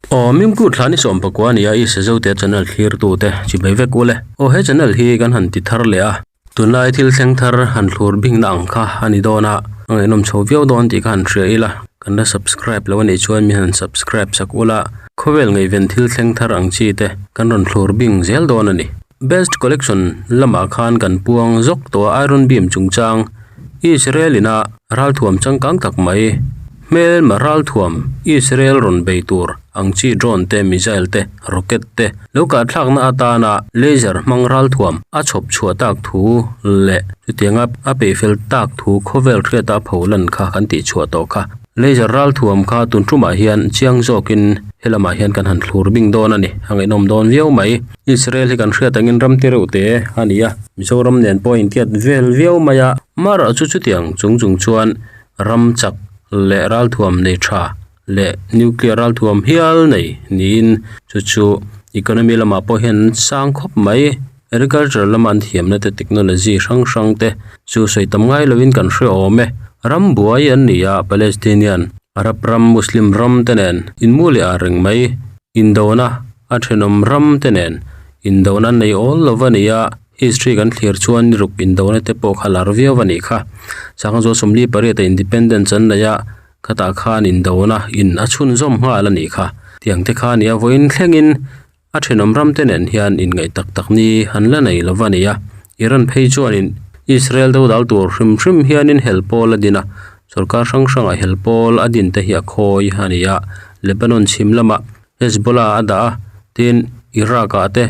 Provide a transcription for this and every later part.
Aw Mimkut thla ni 19 nia i Sezote channel thlirtu te chibai vek ule. Aw he channel hi kan han ti thar leh a, tunlai thil thleng thar han thlur bingna ang kha a ni dawn a, a ngaihnawm chho viau dawn tih kha han hria ila, kan la subscribe lo a nih chuan mi han subscribe sak ula, khawvel ngaihven thil thleng thar ang chi te kan rawn thlur bing zel dawn a ni. Best Collection lamah khan kan puang zawk tawh a Iron Beam chungchang Israel ina ralthuam changkang tak mai Hmelma ralthuam Israel rawn bei tur ang chi drone te, missile te, rocket te lo kahthlakna atana laser hmang ralthuam a chhawp chhuah tak thu leh chutianga a peihfel tak thu khawvel hriata a pholan kha kan tih chhuah tawh kha. Laser ralthuam kha tun tumah hian chiang zawkin helamah hian kan han thlur bing dawn a ni, a ngaihnawm dawn viau mai. Israel hi kan hriat angin ram ti reuh te a ni a, Mizoram nen pawh a intiat vel viau mai a, Mara chu chutiang chung chung chuan ram chak leh ralthuam nei tha leh nuclear ralthuam hial nei niin chu chu economy lamah pawh hian an sang khawp mai. Agriculture lama an thiamna te technology hrang hrang te chu sawi tam ngai lovin kan hre awm e. Ram buai an ni a, Palestinian, Arab ram, Muslim ram te nen inmu leh ah reng mai. Indona a thenawm ram te nen indona an nei awl lo va ni a. History kan thlir chuan ni ruk indona te pawh kha lar viau a nih kha. Sangha 48 a independence an nei a, khatah khan indona in a chhunzawm nghal a nih kha. Tiang te kha a nia vawiin thlengin a thenawm ram te nen hian inngaih tak tak ni an la nei lo va ni a. Iran phei chuanin Israel do dal tur hrim hrim hianin hel pawl a din a, sorkar hrang hrangah hel pawl a din te hi a khawi a ni a. Lebanon chhim lamah Hezbollah a dah a, tin Iraq ah te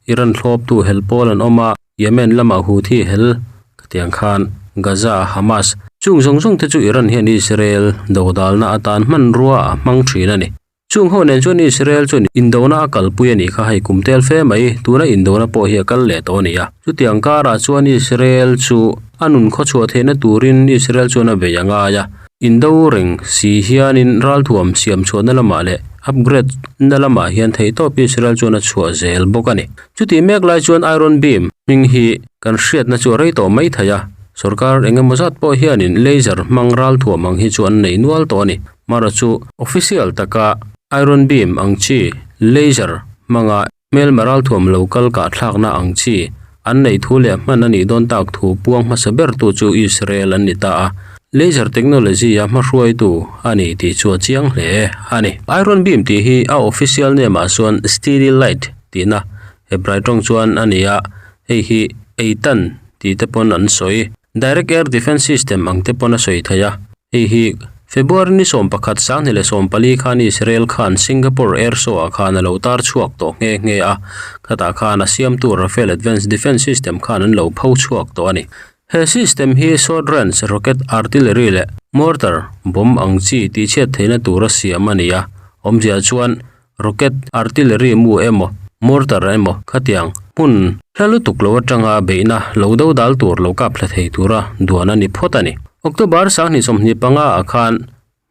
Iran thlawptu hel pawl an awm a, Yemen lamah Houthi hel khatiang khan Gaza ah Hamas. Chung zawng zawng te chu Iran hian Israel dodalna atan hmanrua a hmang thin a ni. Chung ho nen chuan Israel chuan indona a kalpui a nih kha hei kum tel fe mai, tuna indona pawh hi a kal leh tawh a ni a. Chutiang karah chuan Israel chu a nun khawchhuah theihna turin Israel chuan a bei a ngai a. Indo reng si hianin ralthuam siam chhuahna lamah leh upgrade na lamah hian theihtawp Israel chuan a chhuah zel bawk a ni. Chutih mek lai chuan Iron Beam hming hi kan hriatna chu a rei tawh mai thei a, sorkar eng emaw zat pawh hianin laser hmang ralthuam ang hi chu an nei nual tawh a ni. Mara chu official taka Iron Beam ang chi laser hmanga Hmelma ralthuam lo kal kahthlakna ang chi an neih thu leh hman a nih dawn tak thu puang hmasa bertu chu Israel an ni ta a, laser technology a hmahruaitu a ni tih chu a chiang hle a ni. Iron Beam tih hi a official name ah chuan Steady Light tihna Hebrai tawng chuan a ni a, hei hi Eitan tih te pawn an sawi. Direct Air Defense System ang te pawn a sawi thei a, hei hi February ni 11 2014 khan Israel khan Singapore Air Show ah khan a lo tar chhuak tawh nghe nghe a, khatah khan a siamtu Rafael Advanced Defense System khan an lo pho chhuak tawh a ni. He system hi short range rocket artillery leh mortar bomb ang chi tihchhiat theihna tura siam a ni a, awmzia chuan Rocket, artillery mu emaw, mortar emaw khatiang hmun hla lutuk lo atanga beihna lo do dal tur lo kap thla thei tura duan a ni phawt a ni. October 2025 ah khan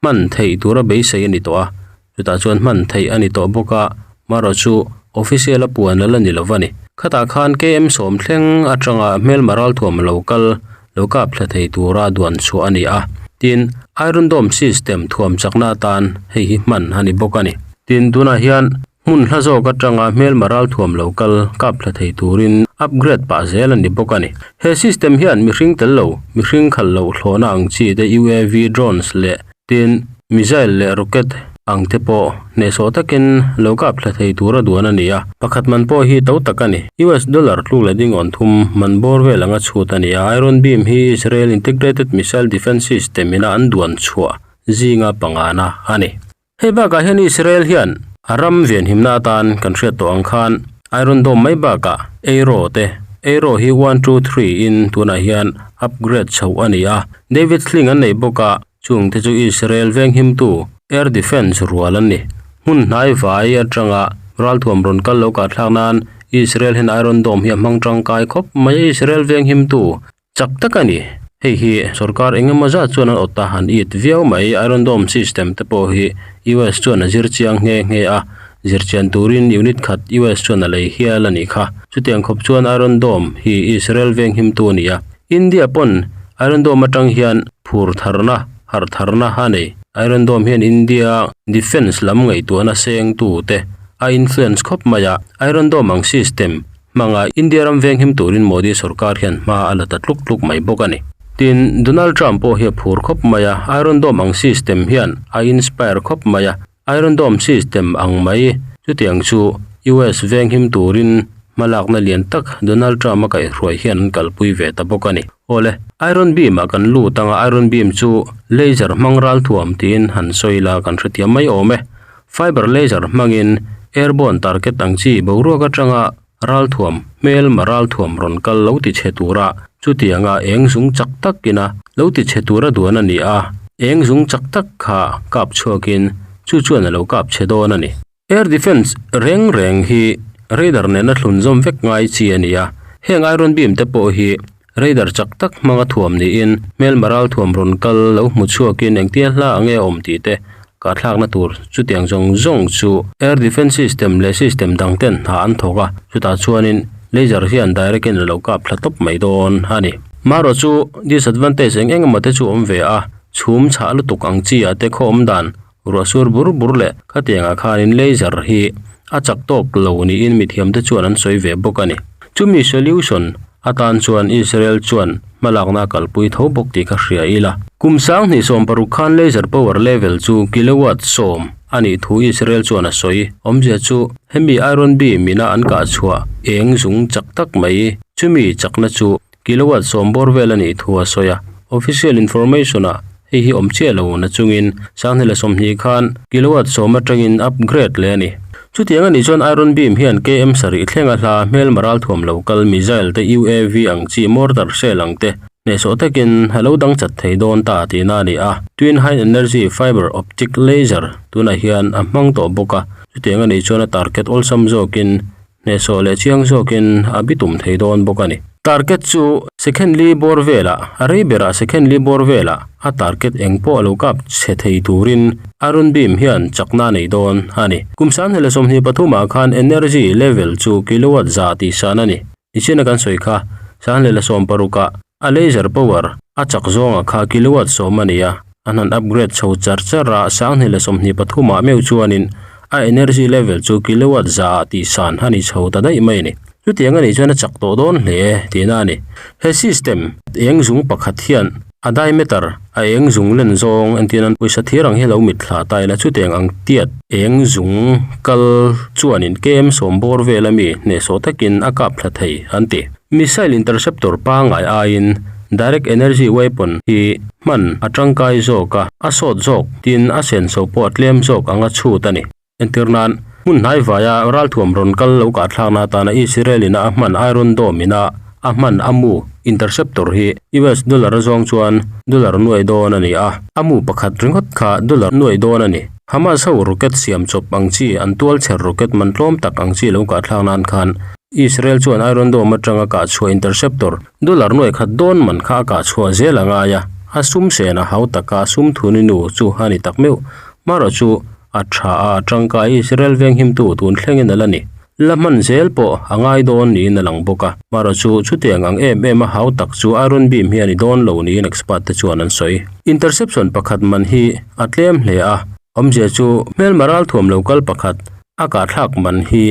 hman theih tura beisei a ni tawh a, chutah chuan hman theih a ni tawh bawk a, marawh chu official a puan la ni lo va ni. Khatah khan KM sawm thleng atanga hmelma ralthuam lo kal lo kap thla thei tura duan chhuah a ni a, tin Iron Dome system thuam chakna atan hei hi hman a ni bawk a ni. Tin, tunah hian hmun hla zawk atanga hmelma ralthuam lo kal kap thla thei turin upgrade pah zel a ni bawk a ni. He system hian mihring tel lo, mihring khalh loh thlawhna ang chi te UAV drones leh Tin, missile leh rocket ang te pawh hnehsawh takin lo kap thla thei tura duan a ni a, pakhat man pawh hi to tak a ni. US dollar tluk leh dingawn thum man bawr vel anga chhut a ni a, Iron Beam hi Israel Integrated Missile Defense System ina an duan chhuah zinga pangana a ni. Hei bakah hian Israel hian a ram venhimna atan kan hriat tawh ang khan Iron Dome mai bakah Arrow te, Arrow hi one two three in tunah hian upgrade chhoh a ni a, David Sling an nei bawk a, Chung te chu Israel venghimtu Air Defence rual an ni. Hmun hnai vai atanga ralthuam rawn kal lo kahthlak nan Israel hian Iron Dome hi a hmang tangkai khawp mai a, Israel venghimtu chak tak a ni. Hei hi sorkar eng emaw zat chuan an awt a, an it viau mai. Iron Dome system te pawh hi US chuan a zir chiang nghe nghe a, zir chian turin unit khat US chuan a lei hial a nih kha. Chutiang khawp chuan Iron Dome hi Israel venghimtu a ni a, India pawn Iron Dome atang hian phur tharna, harh tharna a nei. Iron Dome hian India defence lam ngaihtuahna sengtute a influence khawp mai a, Iron Dome ang system hmanga India ram venghim turin Modi sorkar hian hma a la ta tluk tluk mai bawk a ni. Tin, Donald Trump pawh hi a phur khawp mai a, Iron Dome ang system hian a inspire khawp mai a, Iron Dome system ang mai chutiang chu US venghim turin hmalakna lian tak Donald Trump a kaihhruai hian an kalpui ve ta bawk a ni. Awle, Iron Beam ah kan lut anga Iron Beam chu laser hmang ralthuam tiin han sawi la kan hrethiam mai awm e. Fiber laser hmangin airborne target ang chi boruak atanga ralthuam hmelma ralthuam rawn kal lo ti chhe tura chutianga eng zung chak takina lo ti chhe tura duan a ni a, eng zung chak tak kha kap chhuakin chu chuan a lo kap chhe dawn a ni. Air defence reng reng hi radar nena thlun zawm vek ngai chi a ni a, heng iron beam te pawh hi radar chak tak hmanga thuam niin hmelma ralthuam rawn kal lo hmu chhuakin engtia hla ang nge a awm tih te Kahthlakna tur chutiang zawng zawng chu air defence system leh system dang ten hna an thawk a, chutah chuanin laser hian direct in a lo kap thla tawp mai dawn a ni. Marawh chu disadvantage eng eng emaw te chu awm ve a, chhum chhah lutuk ang chi ah te khaw awm dan ruah sur bur bur leh khatiangah khanin laser hi a chak tawk lo niin mithiam te chuan an sawi ve bawk a ni. Chumi solution atan chuan Israel chuan hmalakna a kalpui tho bawk tih kha hria ila. Kum 2016 khan laser power level chu kilowatt sawm a nih thu Israel chuan a sawi. Awmzia chu hemi iron beam ina an kah chhuah eng zung chak tak mai chumi chakna chu kilowatt sawm bawr vel a nih thu a sawi a. Official information ah hei hi awm chiah lo na chungin 2020 khan kilowatt sawm atangin upgrade leh a ni. Chutiang a nih chuan Iron Beam hian KM sarih thlenga hla hmelma ralthuam lo kal missile te UAV ang chi mortar shell ang te hnehsawh takin a lo dang chat thei dawn ta tihna a ni a. Twin High Energy Fiber Optic Laser tunah hian a hmang tawh bawk a, chutiang a nih chuan a target awlsam zawkin Hnehsawh leh chiang zawkin a bitum thei dawn bawk a ni. Target chu second li bawr velah, a rei berah second li bawr velah a target eng pawh a lo kap chhe thei turin Iron Beam hian chakna a nei dawn a ni. Kum 2023 ah khan energy level chu kilowatt za tih san a ni. Nichina kan sawi kha 2016 ah a laser power a chak zawngah kha kilowatt sawm a ni a, an han upgrade chho char char a, 2023 ah meuh chuanin a energy level chu kilowatt za ah tih san a ni chho ta daih mai a ni. Chutiang a nih chuan a chak tawh dawn hle tihna a ni. He system eng zung pakhat hian a diameter a eng zung len zawng entir nan pawisa thir ang hi a lo mit thla ta ila chutiang ang tiat eng zung kal chuanin km sawm bawr vel ami hnehsawh takin a kap thla thei an ti. Missile interceptor pangngai aiin direct energy weapon hi hman a tangkai zawk a, a sawt zawk tin a senso pawh a tlem zawk anga chhut a ni. Entir nan, hmun hnai vaia ralthuam rawn kal lo kahthlakna atana Israel ina a hman Iron Dome ina a hman a mu interceptor hi US dollar a zawng chuan dollar nuai dawn a ni a, a mu pakhat ringawt kha dollar nuai dawn a ni. Hamas ho rocket siam chawp ang chi an tualchher rocket man tlawm tak ang chi lo kahthlak nan khan Israel chuan Iron Dome atanga kah chhuah interceptor dollar nuai khat dawn man kha a kah chhuah zel a ngai a, a sum sen a hau taka sum thuni nu chu a ni tak meuh. Marawh chu a tha a, a tangkai Israel venghimtu tun thlengin a la ni. La hman zel pawh a ngai dawn niin a lang bawk a. Marawh chu chutiang ang em em a hau tak chu Iron Beam hi a ni dawn lo niin expert te chuan an sawi. Interception pakhat man hi a tlem hle a, awmzia chu hmelma ralthuam lo kal pakhat A kahthlak man hi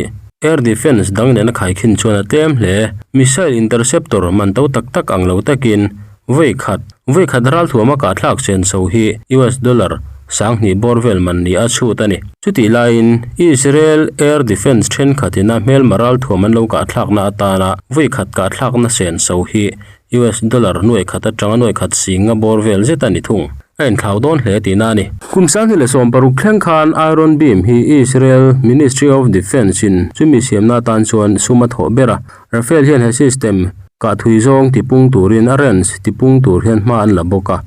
Air Defence dang nena khaikhin chuan a tlem hle. Missile interceptor man to tak tak ang lo takin vawi khat vawi khat ralthuama kahthlak senso hi US dollar 2000 bawr vel man ni a chhut a ni. Chutih laiin Israel Air Defence thenkhatin a hmelma ralthuam an lo kahthlakna atana vawi khat kahthlakna senso hi US dollar nuai khat atanga nuai khat singa bawr vel zet a ni thung. A inthlau dawn hle tihna a ni. Kum 2016 thleng khan Iron Beam hi Israel Ministry of Defence in chumi siamna atan chuan sum a thawh ber a. Rafael hian he system kah thui zawng tipung turin a range tipung tur hian hma an la bawk a.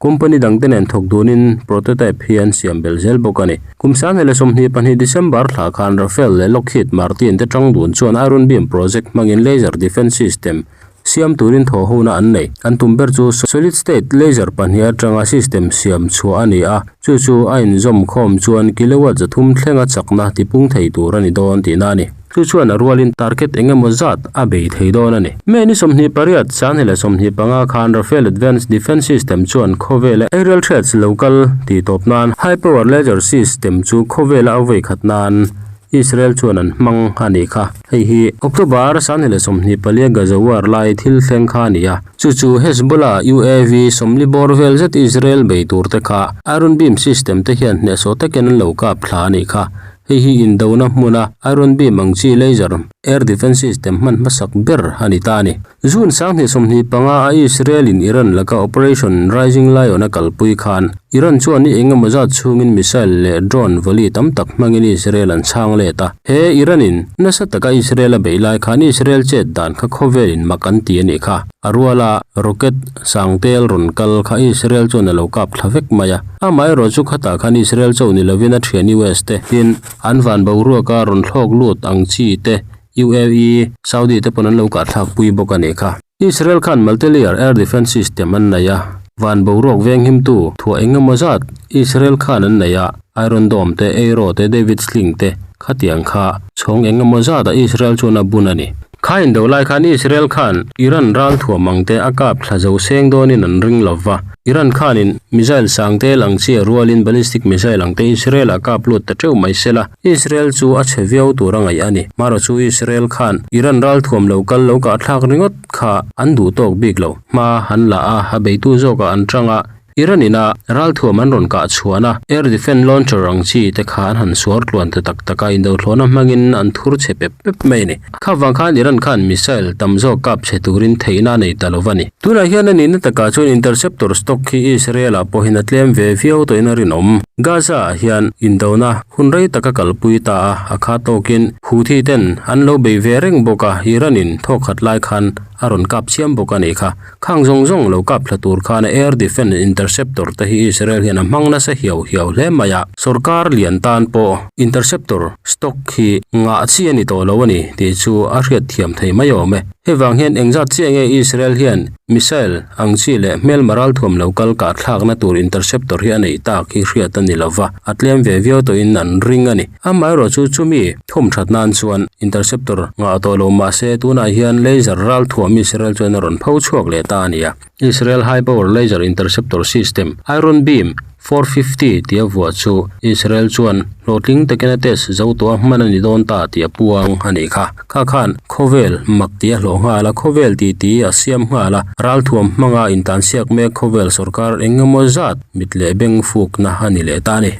Company dangte nen thawk dunin prototype hi an siam belh zel bawk a ni. Kum 2022 December thla khan Rafael leh Lockheed Martin te tang dun chuan Iron Beam project hmangin laser defence system. siam turin thawhhona an nei. An tum ber chu solid state laser pahnih atanga system siam chhuah a ni a, chu chu a inzawm khawm chuan kilowatt 300 thlenga chakna tipung thei tur a ni dawn tihna a ni. Chu chuan a rualin target eng emaw zat a bei thei dawn a ni. May ni 28, 2025 khan Rafael Advanced Defence System chuan khawvela aerial threats lo kal tih tawp nan high power laser system chu khawvela a vawi khat nan Israel chuan an hmang a nih kha. Hei hi October 2024 Gaza war lai thil thleng kha a ni a, chu chu Hezbollah UAV 40 bawr vel zet Israel bei tur te kha Iron Beam system te hian hnehsawh takin an lo kap thla a nih kha. Hei hi indona hmuna Iron Beam ang chi laser air defence system hman hmasak ber a ni ta a ni. June 2025 a Israel in Iran laka Operation Rising Lion a kalpui khan Iran chuan ni eng emaw zat chhungin missile leh drone volley tam tak hmangin Israel an chhang let a. He Iran in nasa taka Israel a beih lai khan Israel chet dan kha khawvelin mak an ti a nih kha. A ruala rocket sangtel rawn kal kha Israel chuan a lo kap thla vek mai a. Amaherawh chu khatah khan Israel chauh ni lovin a thian US te tin an van boruaka rawn thlawk lut ang chi te UAE, Saudi te pawn an lo kah thlak pui bawk a nih kha. Israel khan multi-layer air defence system an nei a, van boruak veng himtu thuah eng emaw zat Israel khan an nei a, Iron Dome te, Arrow te, David Sling te khatiang kha chhawng eng emaw zatah Israel chuan a bun a ni. Kha indo lai khan Israel khan Iran ral thuam ang te a kap thla zo seng dawnin an ring lo va. Iran khanin missile sang tel ang chi a rualin ballistic missile ang te Israel ah kap lut ta teuh mai sela, Israel chu a chhe viau tur a ngaih a ni. Marawh chu Israel khan Iran ral thuam lo kal lo kah thlak ringawt kha an duh tawk bik lo. Hma an la a, a beitu zawkah an tang a, Iran ina ralthuam an rawn kah chhuan a, air defence launcher ang chi te kha an han suar tluan ta tak tak a, indothlawhna hmangin an thur chhe pep pep mai a ni. Kha vang khan Iran khan missile tam zawk kap chhe turin theihna a nei ta lo va ni. Tunah hian a nihna takah chuan interceptor stock hi Israel-ah pawhin a tlem ve viau tawhin a rinawm. Gaza-ah hian indona hun rei taka kalpui ta a, a kha tawkin Houthi ten an lo bei ve reng bawk a, Iran-in thawkhat lai khan a rawn kap chiam bawk a nih kha. Khang zawng zawng lo kap thla tur khan air defence interceptor te hi Israel hian a hmang nasa hiau hiau hle mai a, sorkar lian tan pawh interceptor stock hi ngah chi a ni tawh lo a ni tih chu a hriat thiam thei mai awm e. Hei vang hian engzat chiah nge Israel hian missile ang chi leh hmelma ralthuam lo kal kah thlakna tur interceptor hi a neih tak hi hriat a ni lo va, a tlem ve viau tawhin an ring a ni. Amaherawh chu chumi thawm that nan chuan interceptor ngah tawh lo mahse tunah hian laser ralthuam Israel chuan a rawn pho chhuak leh ta a ni a. Israel High Power Laser Interceptor System, Iron Beam 450 tia vuah chu Israel chuan hlawhtling takin a test zo tawh a hman a ni dawn ta tih a puang a nih kha. Kha khan khawvel mak tih a hlawh nghal a, khawvel titi a siam nghal a, ralthuam hmanga intansiak mek khawvel sorkar eng emaw zat mit leh beng fukna a ni leh ta a ni.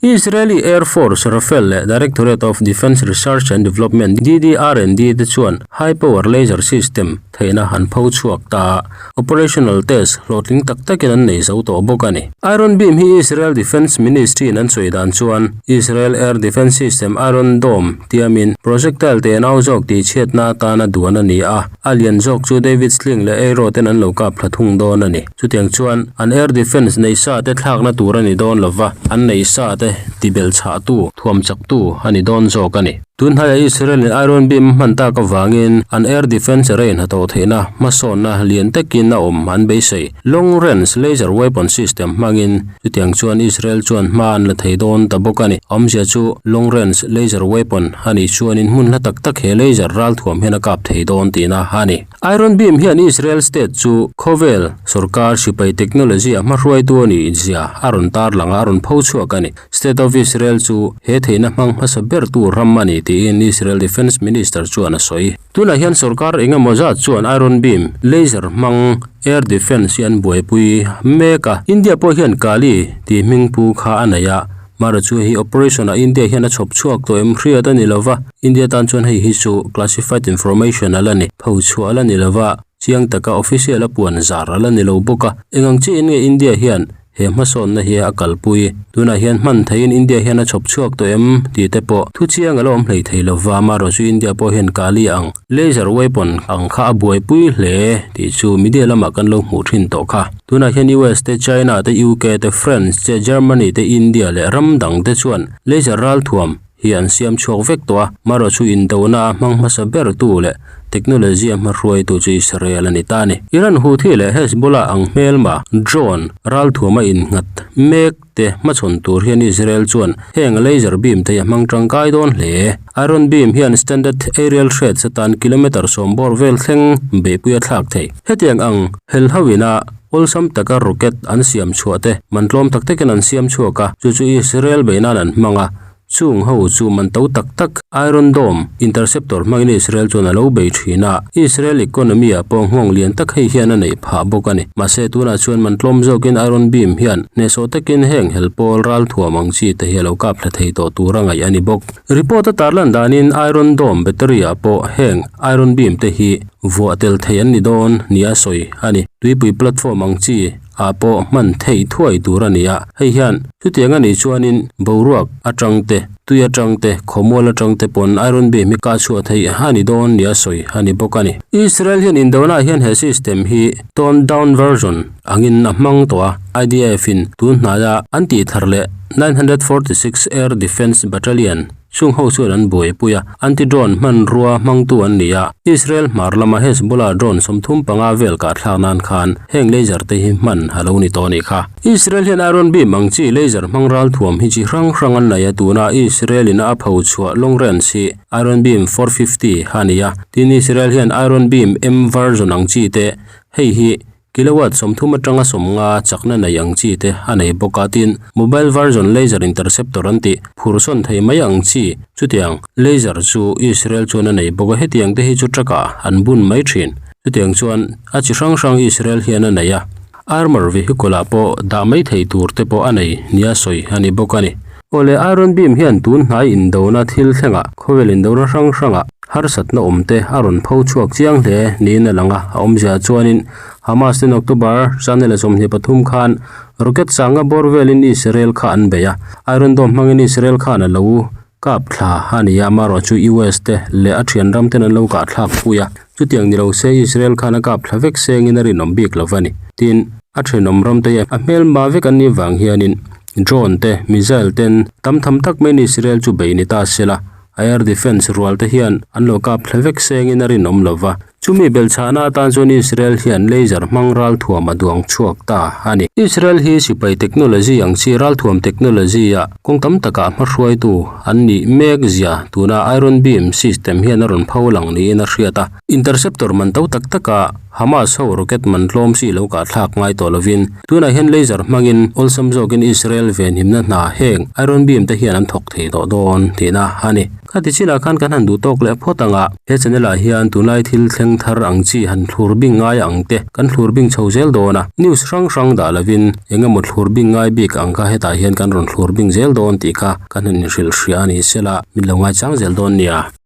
Israeli Air Force Rafael leh Directorate of Defence Research and Development, DDR&D, te chuan High Power Laser System theihna an pho chhuak ta a, operational test hlawhtling tak takin an nei zo tawh bawk a ni. Iron Beam hi Israel Defence Ministry-in an sawi dan chuan Israel Air Defence System Iron Dome tiamin projectile tenau zawk tihchhiatna atana duan a ni a, a lian zawk chu David Sling leh Arrow ten an lo kap thla thung dawn a ni. Chutiang chuan an air defence nei sa te thlakna tur a ni dawn lova, an nei sa te tibelh chhahtu, thuam chaktu a ni dawn zawk a ni. Tun hnaiah Israel in Iron Beam a hman tak avangin an air defence array hnathawh theihna hmasawnna lian takin a awm an beisei. Long range laser weapon system hmangin chutiang chuan Israel chuan hma an la thei dawn ta bawk a ni. Awmzia chu long range laser weapon a nih chuanin hmun hla tak tak he laser ralthuam hian a kap thei dawn tihna a ni. Iron Beam hian Israel state chu khawvel sorkar sipai technology a hmahruaitu a nih zia a rawn tarlang a, a rawn pho chhuak a ni. State of Israel chu he theihna hmang hmasa bertu ram a ni tiin Israel Defence Minister chuan a sawi. Tunah hian sorkar eng emaw zat chuan Iron Beam laser hmang air defence hi an buaipui mek a. India pawh hian Kali tih hmingpu kha a nei a, Mara chu hei operation ah India hian a chhawp chhuak tawh em hriat a ni lova, India tan chuan hei hi chu classified information a la ni, pho chhuah a la ni lova, chiang taka official a puan zar a la ni lo bawk a. Eng ang chiahin nge India hian he hmasawnna hi a kalpui? Tunah hian hman theihin India hian a chhawp chhuak tawh em tih te pawh thu chiang a la awm hlei thei lova, Mara chu India pawh hian Kali ang laser weapon ang kha a buaipui hle tih chu media lamah kan lo hmuh thin tawh kha. Tunah hian US te, China te, UK te, France te, Germany te, India leh ram dang te chuan laser ralthuam hi an siam chhuak vek tawh a, marawh chu indona a hmang hmasa ber tu leh Technology a hmahruaitu chu Israel a ni ta a ni. Iran Houthi leh Hezbollah ang hmelma drone ralthuama innghat mek te hmachhawn tur hian Israel chuan heng laser beam te hi a hmang tangkai dawn hle. Iron beam hian standard aerial threats atan kilometre sawm bawr vel thleng beihpui a thlak thei. Hetiang ang hel ho ina awlsam taka rocket an siam chhuah te man tlawm tak takin an siam chhuak a, chu chu Israel beih nan an hmang a. Chung ho chu man to tak tak Iron Dome interceptor hmangin Israel chuan a lo bei thin a, Israel economy ah pawh nghawng lian tak hei hian a neih phah bawk a ni. Mahse tunah chuan man tlawm zawkin Iron Beam hian hnehsawh takin heng hel pawl ralthuam ang chi te hi a lo kap thla thei tawh tur a ngaih a ni bawk. Report a tarlan danin Iron Dome battery ah pawh heng Iron Beam te hi vuah tel thei an ni dawn nia sawi a ni. Tuipui platform ang chi ah pawh hman theih thuai tur a ni a, hei hian chutiang a nih chuanin boruak atang te, tui atang te, khawmual atang te pawn Iron Beam hi kah chhuah theih a ni dawn nia sawi a ni bawk a ni. Israel hian indona hian he system hi toned down version angin a hmang tawh a, IDF in tun hnaia an tih thar leh 946 Air Defence Battalion Chung ho chuan an buaipui a, anti-drone hmanrua hmangtu an ni a, Israel hmar lama Hezbollah drone 35 vel kahthlak nan khan heng laser te hi hman a lo ni tawh a nih kha. Israel hian Iron Beam ang chi laser hmang ralthuam hi chi hrang hrang an nei a, tuna Israel in a pho chhuah long range hi Iron Beam 450 a ni a, tin Israel hian Iron Beam M version ang chi te hei hi Kilowatt 30 atanga 50 chakna nei ang chi te a nei bawk a, tin, mobile version laser interceptor an tih phur sawn thei mai ang chi chutiang laser chu Israel chuan a nei bawk a, hetiang te hi chu truck ah an bun mai thin. Chutiang chuan a chi hrang hrang Israel hian a nei a, armour vehicle ah pawh dah mai thei tur te pawh a nei nia sawi a ni bawk a ni. Awle Iron Beam hian tun hnai indona thil thlengah khawvel indona hrang hrangah harsatna awm te a rawn pho chhuak chiang hle niin a lang a, a awmzia chuanin Hamas ten October channel a 23 khan rocket sanga bawr velin Israel kha an bei a, Iron Dome hmangin Israel khan a lo kap thla a ni a, amaherawh chu US te leh a thian ram ten an lo kah thlak pui a, chutiang ni lo se Israel khan a kap thla vek sengin a rinawm bik lo va ni. Tin, a thenawm ram te hi a hmelma vek an nih vang hianin Drone te, missile ten tam tham tak maiin Israel chu bei ni ta sela, air defence rual te hian an lo kap thla vek sengin a rinawm lo va. Chumi belchhahna atan chuan Israel hian laser hmang ralthuam a duang chhuak ta a ni. Israel hi sipai technology ang chi ralthuam technology ah kawng tam takah hmahruaitu an nih mek zia tuna Iron Beam system hian a rawn pho lang niin a hriat a. Interceptor man to tak taka Hamas ho rocket man tlawm si lo kah thlak ngai tawh lovin tunah hian laser hmangin awlsam zawkin Israel venhimna hna heng Iron Beam te hian an thawk thei tawh dawn tihna a ni. Khati chinah khan kan han duh tawk leh phawt ang a, he channel ah hian tunlai thil thleng thar ang chi han thlur bing ngai ang te kan thlur bing chho zel dawn a, news hrang hrang dah lovin eng emaw thlur bing ngai bik ang kha hetah hian kan rawn thlur bing zel dawn tih kha kan han inhrilh hria a ni sela min lo ngaichang zel dawn nia.